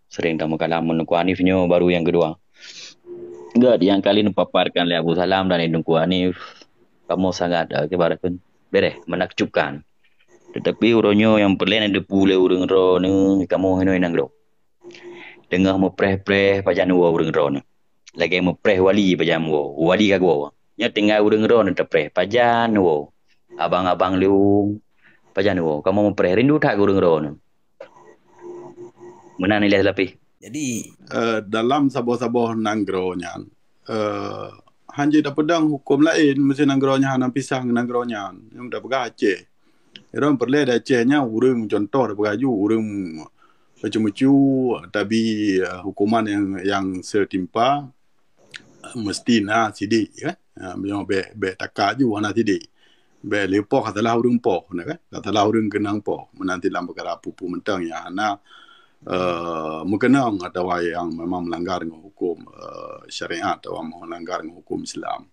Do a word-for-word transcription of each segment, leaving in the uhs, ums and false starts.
Sering tameukalam ngon Teungku Hanif nyoe baru nyang keudua. Gét nyang kali neupaparkan lé Abu Salam dan Teungku Hanif, kamoe sangat, eh, ibarat pun bereh, menakjubkan. Tetapi uroe nyoe nyang peureulée neuteupeue lé ureuëng droeneuh, kamoe hinoe nanggroe teungoh meupreh-preh pajan woe ureuëng droeneuh. Lagée meupreh wali pajan woe, wali ka geuwoe. Nyoe tinggai ureuëng droeneuh teupreh pajan woe. Abang-abang leuwong pajan woe. Kamoe meupreh rindu that keu ureuëng droeneuh. Meunan ilée lapih. Jadi, eh, dalam saboh-saboh nanggroe nyan, eh, hanjeuet tapeudong huköm laén, meusé nanggroe nyan hana pisah ngon nanggroe nyan. Nyang tapeugah Aceh. Irong peureulée di Aceh nyan ureuëng, contoh tapeugah ju, ureuëng meucu-meucu tabi, eh, hukuman nyang, nyang seutimpa, meusti na sidik, kan? Ha, meunyoe bék, bék taka ju hana sidik. Bék lé poh ka salah ureuëng poh, na kan? Ka salah ureuëng keunong poh. Meunan cit lam peukara peue-peue mantong nyang hana, eh, meukeunong atawa nyang memang meulanggar ngon huköm, eh, syariat atawa meulanggar ngon huköm Islam.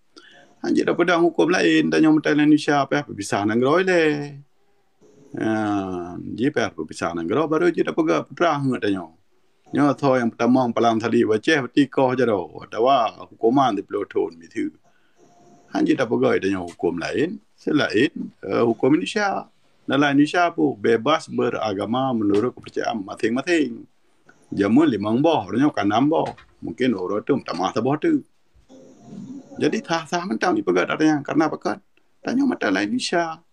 Hanjeuet tapeudong huköm laén, tanyoe meutai lam Indonesia, payah peupisah nanggroe ilée. Ha, jih payah peupisah nanggroe, baru jeuet tapeugah putra ngon tanyoe. Nyoe soe nyang peutamong palang sali baceh peuti koh jaroe, atawa hukuman siplôh thon miseue. Hanjeuet tapeugah tanyoe huköm laén, seulaén, eh, huköm Indonesia. Dalam Indonesia pun bebas beragama menurut kepercayaan masing-masing. Jameun limong boh, uroe nyoe ka nam boh. Mungkin uroe tu tamah saboh teuk. Jadi sah-sah mantong jipeugah ata nyan, karena pakon? Tanyoe mata laén Indonesia.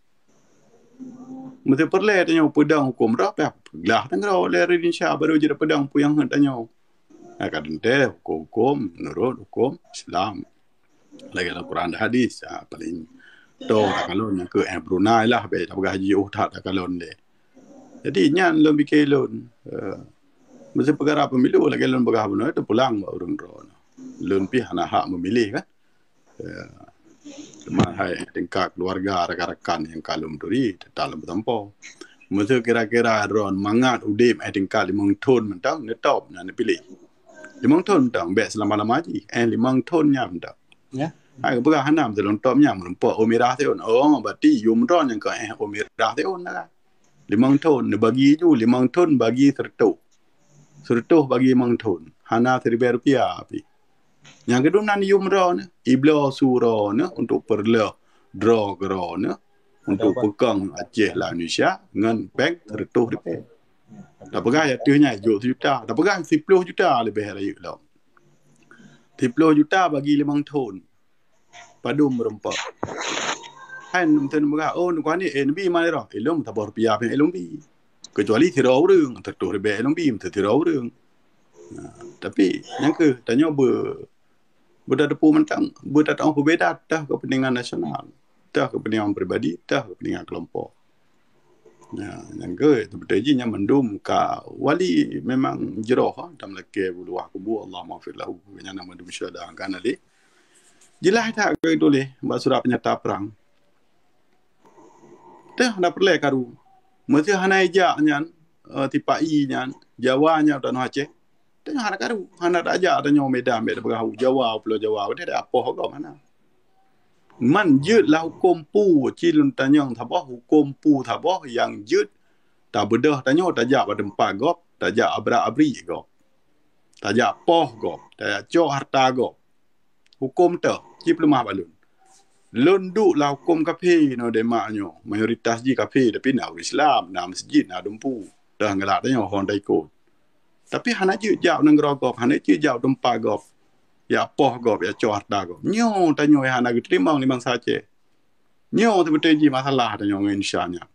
Meusé peureulée tanyoe peudong huköm droe, payah peuglah nanggroe lé Indonesia baru jeuet peudong peue nyang heuet tanyoe. Nah, ka teuntée huköm-huköm menurut huköm Islam. Lagée lam Quran dan hadis, ah, paling toh takalon nyang keu eh Brunei lah, bék tapeugah jiôh that takalon lé. Jadi nyan lôn pike lôn, eh, meusé peukara pemilu lagée lôn peugah bunoe teupulang bak ureuëng droeneuh. Lôn pih hana hak memilih kan. Eh, teuma hai tingkat keluarga rakan-rakan nyang ka lôn turi, teutap lôn peusampoe. Meusé kira-kira droen mangat udeb eh tingkat limong thon mantong, neutop na neupiléh. Limong thon mantong, bék seulama-lama jih. Eh, limong thon nyan mantong. Ya. Hai, peugah hana meuteulon tom nyan, meureumpok umirah siôn. Oh, berarti yum droen nyang keu eh umirah siôn lah. Limong thon, neubagi ju, limong thon bagi seureutôh. Seureutôh bagi limong thon. Hana siribée rupiah pih. Nyang keudua nan yum droeneuh, ibloe su droeneuh untuk peureuloh droe keu droeneuh, untuk peukong Aceh lam Indonesia ngon péng seureutôh ribée. Tapeugah ya teuh nyan jok sejuta, tapeugah siplôh juta leubeh rayeuk lom. Siplôh juta bagi limong thon. Padum meureumpok. Hai, meuteun peugah, "Oh, nukon ni, eh, neubi ma roh." Ilong saboh rupiah pih ilong bi. Kecuali sidroe ureuëng, seureutôh ribée ilong bi, meuteun sidroe ureuëng. Nah, tapi nyang keuh tanyoe be-, beutateupeue mantong, beutateupeue beubeda teuh kepentingan nasional, teuh kepentingan pribadi, teuh kepentingan kelompok. Nah, nyang keuh teubeutôi jih nyan mandum ka wali memang jroh, ha, dan melakée buluwah kubu, Allahummaghfir lahu, nyan mandum syuhada kan ali. Jeulaih that ka tuléh bak surat peunyata prang. Teuh hana peureulée karu. Meusé hana ijak nyan, eh, tipa-i nyan, Jawa nyan tanoh Aceh. Tanyoe hana karu, hana tajak tanyoe Medan, bék tapeugah u Jawa, u Pulo Jawa, udeh apoh gob hana. Man jeuet lah huköm pu, ci lôn tanyong saboh, huköm pu saboh nyang jeuet tabeudôh tanyoe, tajak bak teumpat gob, tajak abrak-abrik gob. Tajak poh gob, tajak cok harta gob. Huköm teuh, ci peuleumah bak lôn. Lôn duek lah huköm kafé nyoe di mak nyoe. Mayoritas jih kafé, tapi na ureuëng Islam, na meuseujid, na dumpu. Teuh ngeulak tanyoe hon taikot. Tapi hana jeuet jak nanggroe gob, hana jeuet jak teumpat gob. Ya poh gob, ya cok harta gob. Nyoe tanyoe hana geuteurimong limong sace. Nyoe teubeutôi jih masalah tanyoe ngon Indonesia nyan.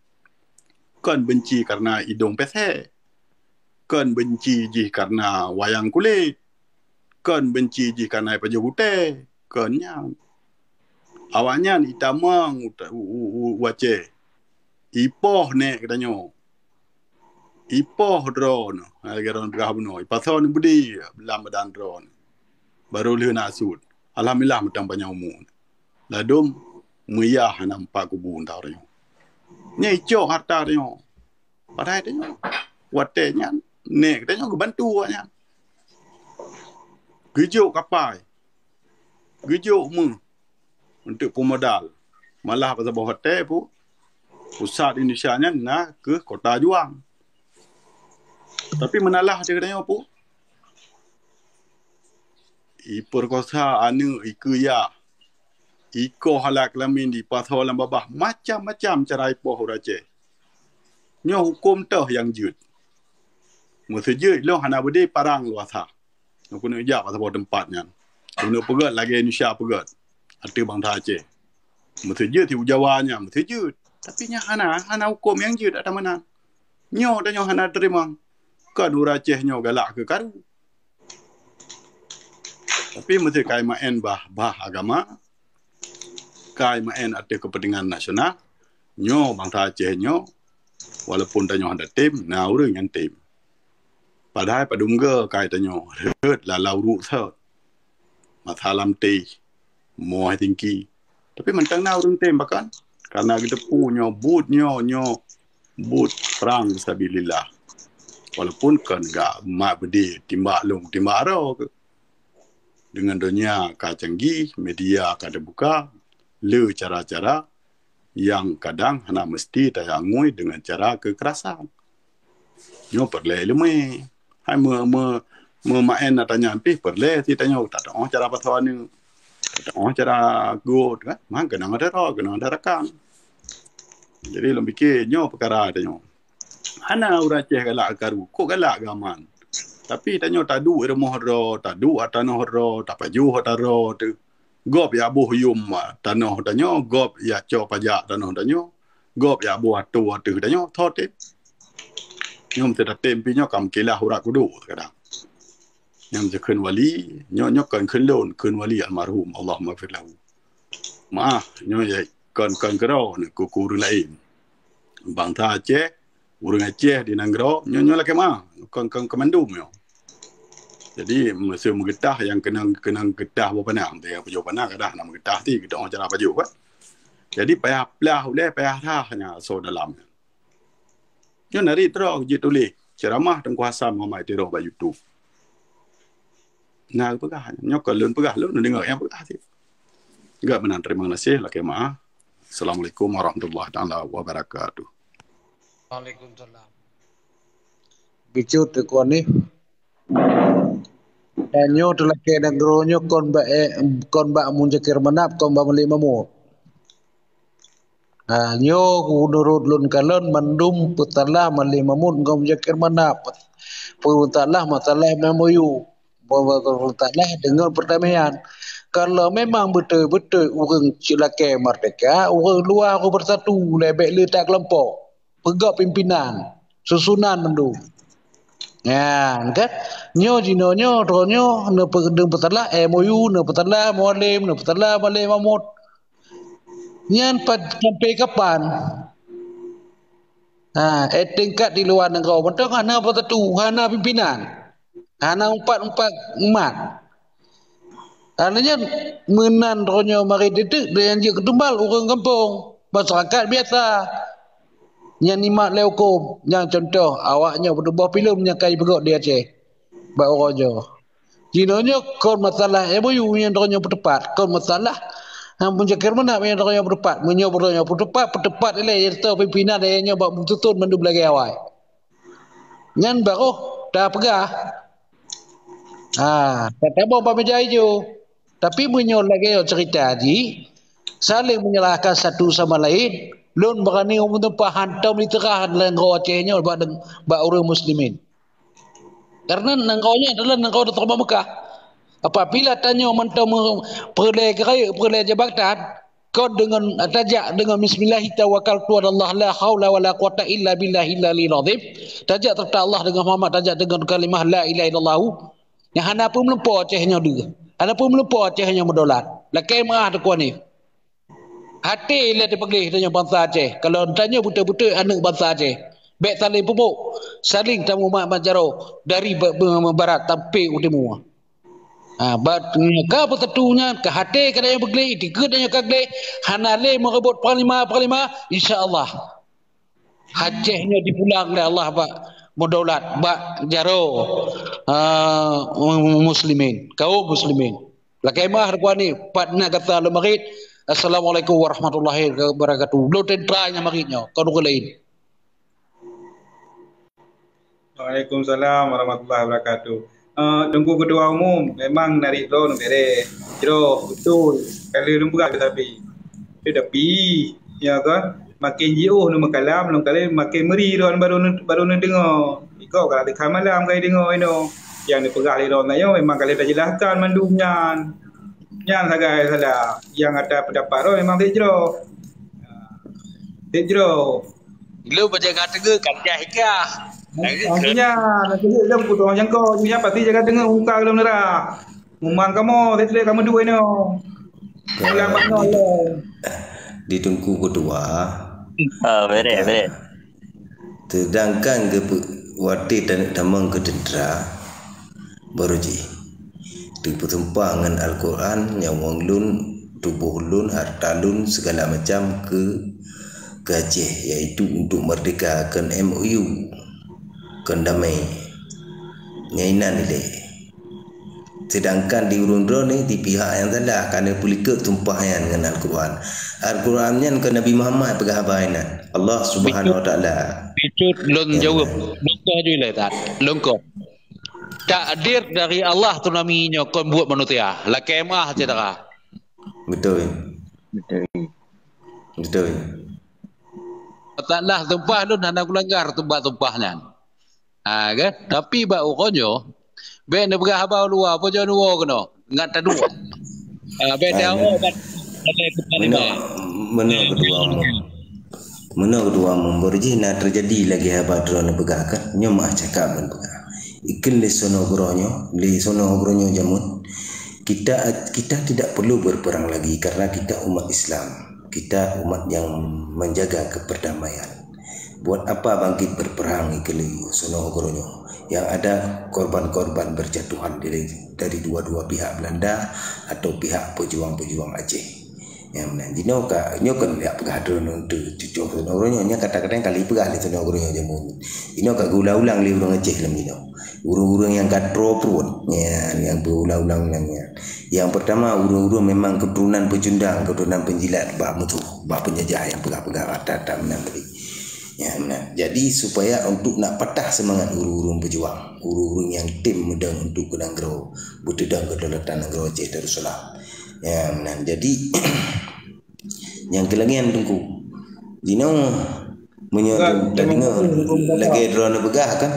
Kon benci karena idong pesek. Kon benci jih karena wayang kulét. Kon benci jih karena pajoh gutée. Kon nyan. Awaknyan itamong u, u, u, u Aceh. Ipoh nék geutanyoe. Ipoh droeneuh, lagée droeneuh peugah bunoe, ipasoe neubri lam badan droeneuh. Barô lheueh na sut. Alhamdulillah, meuteumanyang umu. Ladôm meuyah hana meupat kubu tau nyoe. Nyan icok harta tanyoe. Padahai tanyoe watée nyan nék tanyoe geubantu awaknyan. Geujok kapai. Geujok méuh untuk peumodal. Malah pasaboh watée pu-, pusat Indonesia nyan na keuh kota juang. Tapi meunalah di tanyoe pu, ipeurkosa aneuk, ikeuyah, ikoh alat keulamin, ipasoe lam babah, macam-macam cara ipoh ureuëng Aceh. Nyoe huköm toh nyang jeuet. Meuseu jeuet lôn hana beudé parang luwasa. Keuneuk jak bak saboh teumpat nyan. Keuneuk peugét lagée Indonesia peugét ateueh bansa Aceh. Meuseu jeuet siujawa nyan, meuseu jeuet. Tapi nyan hana, hana huköm nyang jeuet ata meunan. Nyoe tanyoe hana teurimong. Kon ureuëng Aceh nyoe galak keu karu. Tapi meuseu kai maén bah, bah agama, kai maén ateueh keupeuntengan nasional, nyoe bansa Aceh nyoe, walaupun tanyoe hana tem, na ureuëng nyang tem. Padahai padum goe kai tanyoe rhot lalau ruek sot. Masa lam teh, moh tingki. Tapi mantong na ureuëng tem bahkan. Karena geuteupeue nyoe buet nyoe, nyoe buet perang fisabilillah. Walaupun kon gak mat beudé timbak lông, timbak aroe ke. Dengan donya ka canggih, media ka teubuka, le cara-cara nyang kadang hana meusti tayangui dengan cara kekerasan. Nyoe peureulée iéleumé. Hai me, me, meumaén ata nyan pih peureulée si tanyoe, tateuoh cara pasoe aneuk. Tateuoh cara göt kan. Man keunong ada roh, keunong ada rakang. Jadi lôn pike nyoe peukara tanyoe. Hana ureuëng Aceh galak karu, kok galak gaman. Tapi tanyoe taduek rumoh droe, taduek tanoh droe, tapajoh ata droe teuh. Gob ya boh yum tanoh tanyoe, gob ya cok pajak tanoh tanyoe, gob ya boh atô ateueh tanyoe, thot teuh. Nyoe meuteutatem pi nyoe ka meukilah urat kudo kadang. Nyang jikheun wali, nyoe nyoe kon kheun lôn, kheun wali almarhum, Allahumma fir lahu. Maah, nyoe ya kon kon keudroe nyoe keu ureuëng laén. Bansa Aceh, ureuëng Aceh di nanggroe, nyoe nyoe lakée maah, kon kon keumandum nyoe. Jadi meuseu meugeutah nyang keunong keunong geutah boh panang, teuka pajoh panang kadang na meugeutah ti geutah cara pajoh kan. Jadi payah plah ulée payah rhah nya asoe dalam. Nyoe nari troh jituléh ceramah Teungku Hasan Muhammad Tiro bak YouTube. Nah peugah nyoe kon lôn peugah lôn deungoe nyang peugah ti. Gak meunan terima kasih lakée maah. Assalamualaikum warahmatullahi taala wabarakatuh. Waalaikumsalam. Bicut teukuan ni. Dan nyoe teulakée nanggroe nyoe kon bak eh, kon bak Muzakir Manaf, kon bak Malik Mahmud. Ha, nyoe menurut lôn kalon mandum peusalah Malik Mahmud ngon Muzakir Manaf. Peusalah masalah M O U. Peusalah deungon perdamaian. Kalau memang beutôi-beutôi ureuëng cit lakée merdeka, ureuëng luwa ureuëng bersatu, lebek le tak kelompok. Peugah pimpinan, susunan mandum. Nyan kan. Nyoe jinoe nyoe droe nyoe neupeudeueng peusalah M O U, neupeusalah Mualem, neupeusalah Malem Mahmud. Nyan sampai kapan? Ha, eh tingkat di luwa nanggroe mantong hana beutatu, hana pimpinan. Hana umpat-umpat umat. Hana nyan meunan droe nyoe mari dideuk dan jeuet keutumbal ureuëng gampông, masyarakat biasa. Nyang nimat lé huköm, nyang contoh awak nyoe peutuboh filem nyang ka jipeugét di Aceh. Bak uroe nyoe. Jinoe nyoe kon masalah M O U nyang droe nyoe peuteupat, kon masalah Muzakir Manaf nyang droe nyoe peuteupat. Meunyoe droe nyoe peuteupat, peuteupat ilée nyang pimpinan lagée nyoe bak meututon mandum lagée awai. Nyan baroh tapeugah. Ha, tatabong bak meja ijo. Tapi meunyoe lagée cerita jih, saling menyalahkan satu sama lain, lôn beurani meutumpah hantom liteurah lam nanggroe Aceh nyoe bak, bak ureuëng muslimin. Karena nanggroe nyoe adalah nanggroe Rasulullah Mekah. Apabila tanyoe mantong peureulée keurayeuk, peureulée jabatan, kon deungon tajak deungon bismillahi tawakkaltu 'alallah la haula wala quwwata illa billahil 'aliyyil 'azhim. Tajak serta Allah deungon Muhammad, tajak deungon kalimah la ilaha illallah. Nyang hana peue meulumpoe Aceh nyoe deuh. Hana peue meulumpoe Aceh nyoe meudaulat. Lakée meuah teukuan ni. Até lé teupeugléh tanyoe bansa Aceh. Kalau tanyoe beutôi-beutôi aneuëk bansa Aceh, bék saléng peuboh, saléng tamumat-mat jaroe dari barat tampé u timu. Ha, bak ka beutatu nyan, ka até ka tanyoe peugléh, dikeue tanyoe ka gleh, hana lé meureubot panglima-panglima, insya Allah Aceh nyoe dipulang lé Allah bak meudaulat, bak jaroe uh, muslimin, kaum muslimin. Lakée meuah reukuani, pat na gata leumarit. Assalamualaikum warahmatullahi wabarakatuh. Lôn tentra nyang marit nyoe, kon ureuëng laén. Waalaikumsalam warahmatullahi wabarakatuh. Eh, Teungku Ketua Umum, memang narit droe neuh bereh. Jroh, beutôi. Ka lheueh lôn peugah tapi. Tapi, ya kan? Makin jiôh neumeukalam, lôn kali makin meuri droe barô neu-, barô neudeungoe. Iko ka teuka malam ka deungoe inoe. Nyang neupeugah lé droe nyoe memang ka lheueh tajelaskan mandum nyan. Nyan sagai salah. Nyang ata pendapat droe memang sejroh. Sejroh. Lôn baca ngon teungku kan jah hika. Artinya, nanti dia putong jangkau, dia pasti jaga teungku muka dalam nerah. Memang kamu, dia kamu dua ni. Pulang mak nol. Di Teungku Ketua. Ah, bereh, bereh. Sedangkan ke watée tamong keu teuntara, baru jih teupeusumpah ngon Al-Quran, nyawöng lôn, tuboh lôn, harta lôn, segala macam ke, ke Aceh, yaitu untuk merdeka, kon M O U, kon damai. Nyang inan ilée. Sedangkan di ureuëng droeneuh di pihak nyang salah, ka neupeulikot sumpah nyan ngon Al-Quran. Al-Quran nyan kon Nabi Muhammad peugah haba inan. Allah Subhanahu Wa Taala. Itu lôn jaweueb. Lôn koh ju ilée that. Lôn koh. Takdir dari Allah tsunami nyoe kon buet manusia. Lakée meuah syedara. Betul. Betul. Betul. Taklah sumpah lôn hana kulanggar sumpah-sumpah nyan. Ha, kan? Tapi bak uroe nyoe, bèk neupeugah haba luwa, peue jeuet neuwoe keunoe. Ngat taduek. Ha, bèk tawoe ban. Meunoe, meunoe Ketua Umum. Meunoe Ketua Umum, baru jih na teujadi lagée haba droeneuh peugah kan? Nyoe meuah cakap ban peugah. Ikheun lé sonoe uroe nyoe, lé sonoe uroe nyoe jameun. Kita, kita tidak perlu berperang lagi karena kita umat Islam. Kita umat yang menjaga keperdamaian. Buat apa bangkit berperang ikheun lé sonoe uroe nyoe? Yang ada korban-korban berjatuhan dari, dari dua-dua pihak Belanda atau pihak pejuang-pejuang Aceh. Nyang meunan jinoe ka, nyoe kon jak peugah droeneuh untuk cucoh droeneuh uroe nyoe, nyan kata-kata nyang ka lheueh peugah lé droeneuh uroe nyoe jameun. Inoe ka geuulang-ulang lé ureuëng Aceh lom jinoe. Ureuëng-ureuëng nyang ka troe pruet, nyan nyang beuulang-ulang nyan. Nyang pertama, ureuëng-ureuëng memang keturunan pecundang, keturunan penjilat bak musoh, bak penjajah nyang peugah-peugah rata-rata meunan tadi. Nyang meunan. Jadi supaya untuk nak patah semangat ureuëng-ureuëng pejuang, ureuëng-ureuëng nyang tem meudong untuk keu nanggroe, beuteudong keudaulatan nanggroe Aceh Darussalam. Ya, meunan. Jadi, nyang keulagèe nyan Teungku. Jinoe, meunyoe tadeungoe lagèe droeneuh peugah kan,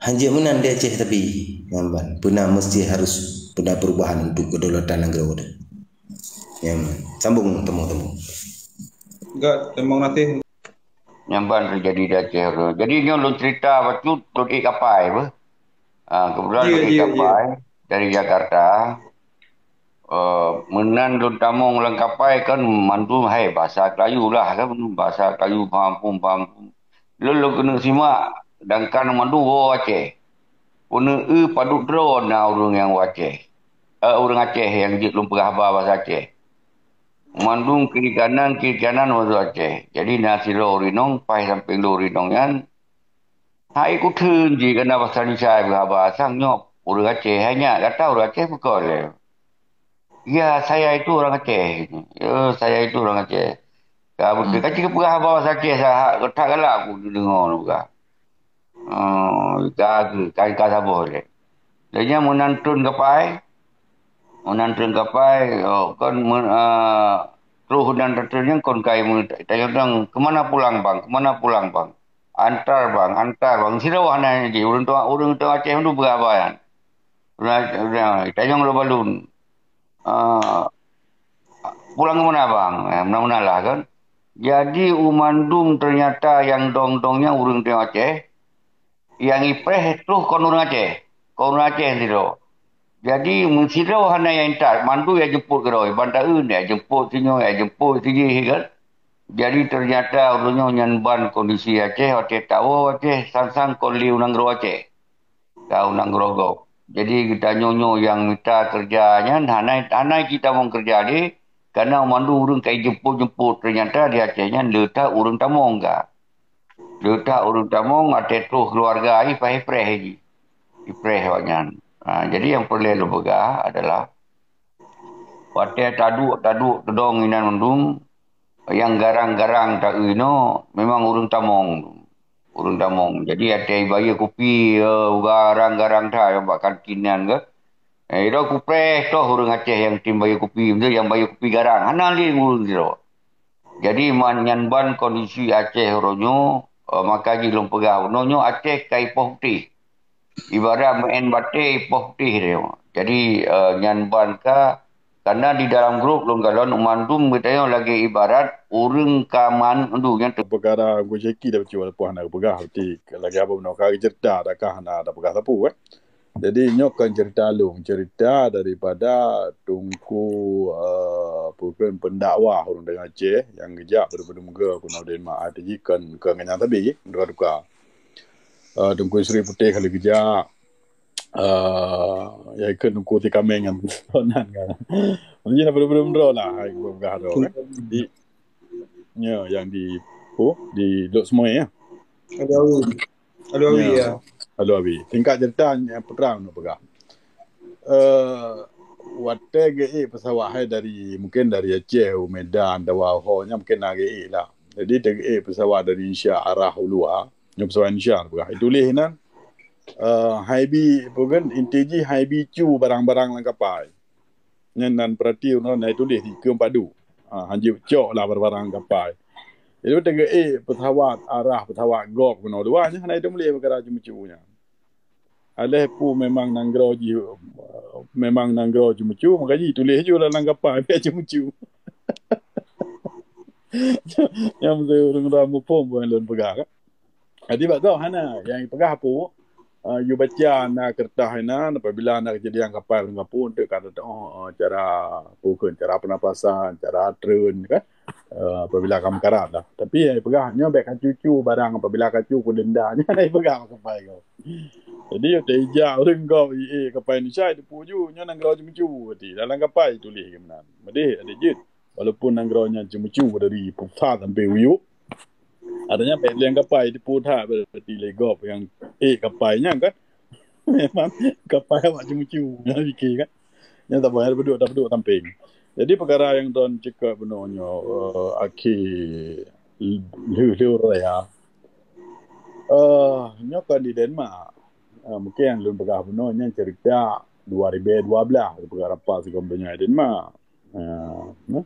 hanjeuet meunan di Aceh tapi, nyan ban, peuna meusti harus peuna perubahan untuk kedaulatan nanggroe teuh. Nyan, sambung, teuma, teuma. Enggak, terima kasih. Nyan ban teujadi di Aceh tu. Jadi nyoe lôn cerita bacut lôn ék kapai beuh. Ah, kebetulan lôn ék kapai dari Jakarta. Eh, meunan lôn tamong lam kapai kan mandum hai bahasa Kayu lah kan, bahasa Kayu paham pun, paham pun. Lôn, lôn keuneuk simak dan kan mandum woe Aceh. Keuneuk eu padub droe na ureuëng nyang woe Aceh. Eh, ureuëng Aceh nyang jeuet lôn peugah haba bahasa Aceh. Mandum kiri kanan, kiri kanan masuk Aceh. Jadi na sidroe ureuëng inong, paih sampéng lôn ureuëng inong nyan. Hai kutheun jih keunan bahasa Indonesia beuhaba sang nyoe ureuëng Aceh. Hai nyak, gata ureuëng Aceh bukon lé? Ya, saya itu orang Aceh. Ya, saya itu orang Aceh. Ka beutôi ka cit peugah haba bahasa Aceh sa that galak kudeungoe peugah. Oh, ka, ka, ka saboh lé. Lheueh nyan meunan treun kapai. Meunan treun kapai, oh, kon men, ah, troh dan treun nyan kon kai men, tanyong, "Kemana pulang, Bang? Kemana pulang, Bang?" "Antar, Bang, antar, Bang." Sidroe hana jih, ureuëng tuha, ureuëng tuha Aceh tu beuraba nyan. Ureuëng, ureuëng, tanyong lom balun. Ah, "Pulang ke mana, Bang?" Eh, meunan-meunan lah kan. Jadi, u mandum ternyata nyang dong-dong nyan ureuëng teuh Aceh, nyang ipreh troh kon ureuëng Aceh. Kon ureuëng Aceh sidroe. Jadi, meusidroe hana nyang intat, mandum nyang jemput keudroe. Ban taeu, nyang jemput sinyoe, nyang jemput sijih kan. Jadi, ternyata ureuëng nyoe nyan ban kondisi Aceh, watèe tawoe Aceh, sang-sang kon lé u nanggroe Aceh. Ka u nanggroe gob. Jadi, geutanyoe nyoe nyang mita keureuja nyan hana, hana cit tamong keureuja lé, kareuna mandum ureuëng ka jemput-jemput, ternyata di Aceh nyan le that ureuëng tamong ka. Le that ureuëng tamong, watèe troh keuluwarga jih paih ipreh jih. Ipreh awaknyan. Ha, jadi nyang peureulèe lôn peugah adalah, watèe taduek-taduek teudong inan mandum, nyang garang-garang taeu inoe memang ureuëng tamong. ureuëng tamong. Jadi até bayeue kupi, eh, garang-garang that bak kantin nyan ke. Eh, idong kupreh toh ureuëng Aceh nyang tem bayeue kupi, maksudnya nyang bayeue kupi garang. Hana lé ureuëng sidroe. Jadi man nyan ban kondisi Aceh uroe nyoe, eh, maka jih lôn peugah, uroe nyoe Aceh ka ipoh putéh. Ibarat meu'en batée ipoh putéh dia. Jadi, eh, nyan ban ka, karena di dalam grup lôn kalon mandum geutanyoe lagée ibarat ureuëng ka mandum nyang teu- Peukara Teungku Syeki dah bacut walaupun hana geupeugah, berarti lagée haba bunoe ka geuceurita, dah ka hana tapeugah sapeue, eh. Jadi nyoe kon cerita lôn, cerita daripada Teungku, eh, peue kheun, pendakwah ureuëng Aceh nyang geujak beudeung-beudeung keunoe Denmark, arti jih kon, kon ngon nyang sabe, duka-duka. Eh, Teungku Sri Putéh ka lheueh geujak, eh, ya ikut Teungku Tikameng ngon nan kan. Mungkin apa belum droe lah, hai gua peugah droe kan. Di, nyoe nyang di, oh, di Lhokseumawe ya. Alue Awi. Alue Awi, ya. Alue Awi. Singkat cerita, nyang putra nak peugah. Eh, watée geuék pesawat hai dari, mungkin dari Aceh, u Medan, atawa ho nyan mungkin na geuék lah. Jadi, teugeuék pesawat dari Indonesia arah u luwa. Nyoe pesawat Indonesia peugah. Ituléh nan, eh, hai bi, peue kheun, inti jih hai bi cu barang-barang lam kapai. Nyan nan peurati uroe nyoe na ituléh di keue padub. Ha, hanjeuet cok lah barang-barang kapai. Jadi, teugeuék pesawat arah pesawat gob keunoe luwa nyan hana ituléh peukara ceumeucu nyan. Aléh peue memang nanggroe jih, memang nanggroe ceumeucu, maka jih tuléh ju lam kapai biar ceumeucu. Nyang meusti ureuëng ram muphom bukan lôn peugah kan. Jadi bak gob hana, nyang peugah peue, eh, yue baca na keureutah inan, apabila na keujadian kapai lam gampông, untuk ka teu'oh, eh, cara, peue kheun, cara penapasan, cara treun kan. Eh, apabila ka meukarat lah. Tapi nyang peugah nyoe bék kacu-cu barang, apabila kacu keu denda, nyan nyang peugah kapai gob. Jadi, watée ijak ureuëng gob iék kapai Indonesia, iteupeu ju, nyoe nanggroe ceumeucu, berarti dalam kapai tuléh keu meunan. Meudeh, adak jeuet. Walaupun nanggroe nyan ceumeucu dari pusat sampai u yup, artinya bék lé kapai iteupeu that, berarti lé gob nyang ék kapai nyan kan. Memang kapai awak ceumeucu, nyan pike kan. Nyan saban, tapeuduek, tapeuduek sampéng. Jadi, peukara nyang droen ceukeut bunoe nyoe, eh, akhé lheueh-lheueh raya. Eh, nyoe kon di Denmark. Eh, mungken nyang lôn peugah bunoe nyan cerita dua ribu dua belas, peugah rapat sigoe donya di Denmark. Eh, nah.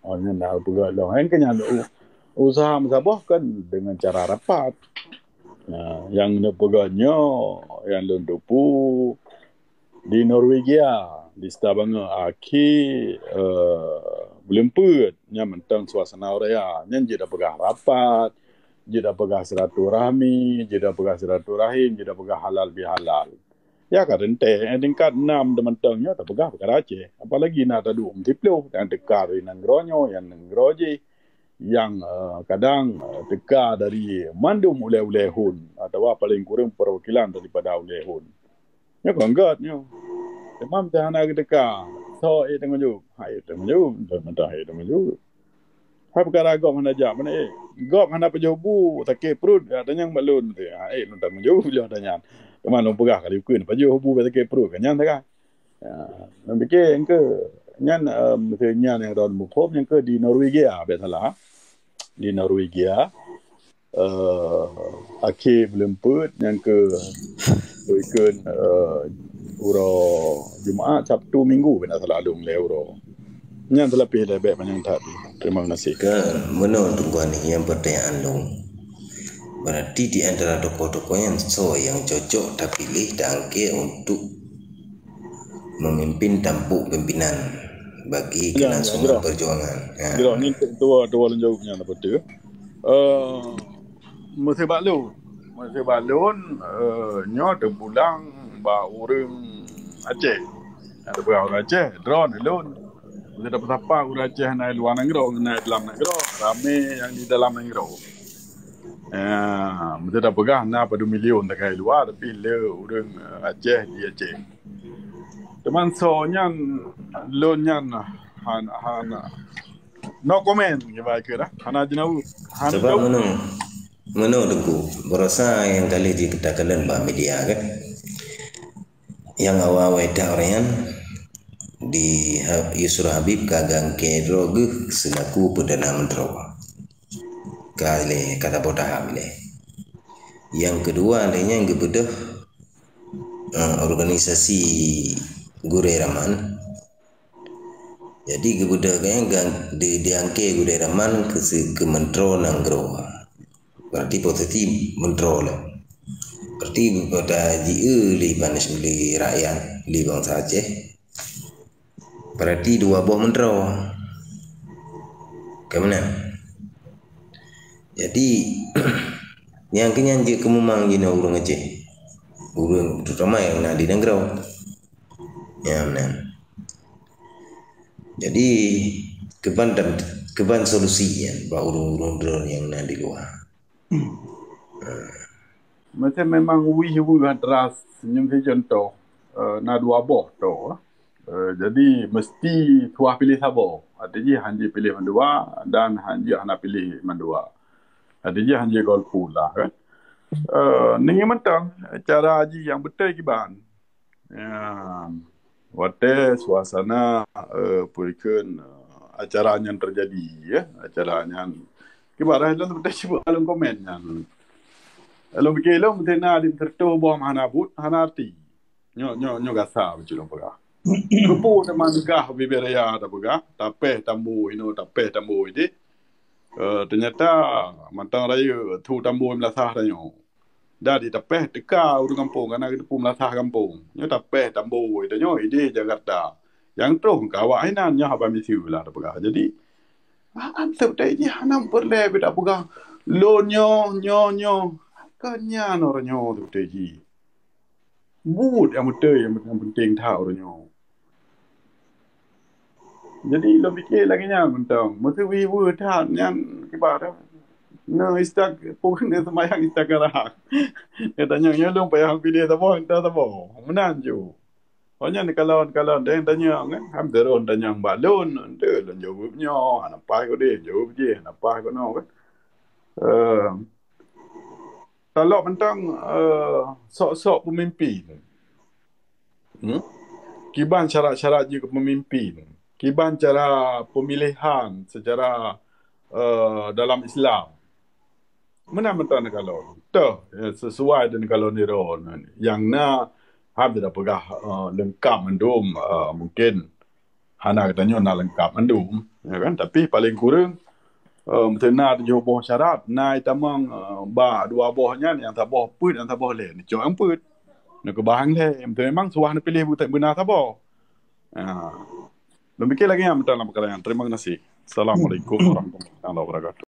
Oh, nyan dah peugah lôn. Nyang keu nyan u-, usaha meusaboh kan dengan cara rapat. Nah, nyang neupeugah nyoe, nyang lôn teupeu, di Norwegia, di Stavanger, akhé, eh, buleuen peuet, nyan mantong suasana raya. Nyan jeuet tapeugah rapat, jeuet tapeugah silaturahmi, jeuet tapeugah silaturahim, jeuet tapeugah halal bihalal. Ya ka teuntée, eh, tingkat nam teumantong nyoe tapeugah peukara Aceh. Apalagi na taduek meusiplôh, nyang teuka dari nanggroe nyoe, nyang nanggroe jih, nyang, eh, kadang, eh, teuka dari mandum ulée-ulée hon, atawa paléng kureueng perwakilan daripada ulée hon. Nyoe kon gét nyoe. Teuma meusti hana geuteuka. Soe ék tanggong jaweueb? Hai tanggong jaweueb, mantong hai tanggong jaweueb. Hai peukara gob hana jak, mana ék? Gob hana pajoh bu, sakét pruet, ya, tanyong bak lôn. Ha, ék lôn tanggong jaweueb lôn tanyong. Teuma lôn peugah kali ukeue, pajoh bu sakét pruet, kan nyan sagai. Ya, lôn pike engke nyan, em, nyan nyang droen muphom nyang ke di Norwegia, bék salah. Di Norwegia, eh, akhé buleuen peuet nyang ke, ikheun, eh, uroe Jumat, Sabtu, Minggu, bék na salah lôn lé uroe. Nyan seulapeh lé bék manyang that. Terima kasih. Ke meunoe Teungku Ani nyang pertanyaan lôn. Berarti di antara tokoh-tokoh nyan soe nyang cocok tapiléh, taangkée untuk memimpin tampuk pimpinan bagi kelangsungan perjuangan. Ya. Jroh ni tua, tua lôn jaweueb nyan apa tu? Eh, meuseubat lôn. Meuseubat lôn, eh, nyoe teupulang bak ureuëng Aceh. Nyang teupeugah ureuëng Aceh, droen lôn. Meuseubat peusapa ureuëng Aceh na luwa nanggroe, na dalam nanggroe, ramé nyang di dalam nanggroe. Eh, meuseubat peugah na padum milion takai luwa, tapi le ureuëng, eh, Aceh di Aceh. Teuma soe nyan lôn nyan han-, hana, no comment, kiban keu dah. Hana jeunawu. Hana. Sebab jaweueb. Meunoe, meunoe Teungku, baroesa nyang ka lheueh jitakalon bak media kan. Nyang awai-awai that ureuëng nyan di Ha-, Yusra Habib ka geuangkée droe geuh seulaku Perdana Menteri. Ka lé, ka saboh tahap lé. Nyang keudua lé nyan geubeudôh, eh, organisasi gurée raman. Jadi geubeudôh nyan gan-, di, diangkée gurée raman keu si-, keu meuntroe nanggroe. Berarti posisi meuntroe lé. Berarti pada jieu lé ban-, lé rakyat, lé bansa Aceh. Berarti dua boh meuntroe. Ka meunan. Jadi, nyang keunyan jeuet keumumang jinoe ureuëng Aceh. Ureuëng terutama nyang na di nanggroe. Nyang meunan. Jadi, kiban dan kiban solusi nyan bak ureuëng-ureuëng droe nyang na di luwa. Meusé memang wih-wih deras, nyoe si contoh, eh, na dua boh toh. Eh, jadi mesti tuah piléh saboh. Arti jih hanjeuet piléh mandua dan hanjeuet hana piléh mandua. Arti jih hanjeuet golput lah kan. Eh, ninggi mantong cara jih nyang beutôi kiban. Ya, watée suasana, eh, peue kheun, eh, acara nyan terjadi, ya, acara nyan. Kiban lôn beutôi sibuk dalam komen nyan. Lôn pikir lôn meuteuna di tertoh boh hana buet, hana arti. Nyoe nyoe nyoe gasa beujulong peugah. Keupeue teuma gah bibée raya tapeugah, tapéh tambo inoe, tapéh tambo idéh. Eh, ternyata mantong rayeuk thu tambo meulasah tanyoe. Dan di tapéh teuka ureuëng gampông, kana geuteupeue meulasah gampông. Nyoe tapéh tambo tanyoe idéh Jakarta. Nyang troh keu awak hinan nyoe haba miseue lah tapeugah. Jadi an seutei jih hana peureulée beda peugah lôn nyoe nyoe nyoe. Kan nyan orang nyoe seutei jih. Buet nyang beutôi nyang penting that ureuëng nyoe. Jadi lôn pikir lagée nyan mantong. Meuseuwi-wi that nyan kiban. Neu istak pun neu seumayang istakharah. Neu tanyong nyoe lôn payah piléh saboh, entah saboh. Meunan ju. Oh nyan kalon-kalon deh tanyong kan. Ham terus tanyong bak lôn. Ente lôn jaweueb nyoe, hana paih keu deh, jaweueb jih, hana paih keu noe kan. Eh, Talok mantong, eh, sok-sok pemimpin. Hmm? Kiban syarat-syarat jih keu pemimpin. Kiban cara pemilihan secara, eh, dalam Islam. Meunan mantong neukalon. Toh, eh, sesuai dengan kalon niro. Yang na, ham tidak peugah, eh, lengkap mandum, eh, mungkin hana geutanyoe na lengkap mandum, ya kan? Tapi paling kureueng, eh, meuteuna tujoh boh syarat, na itamong, eh, bak dua boh nyan, nyang saboh peuet, nyang saboh lé. Neucok nyang peuet. Neukeubah nyang lé. Meuteuna memang suah neupiléh beuna saboh. Ha. Lôn pikir lagée nyan mantong lam peukara nyan. Terima kasih. Assalamualaikum warahmatullahi wabarakatuh.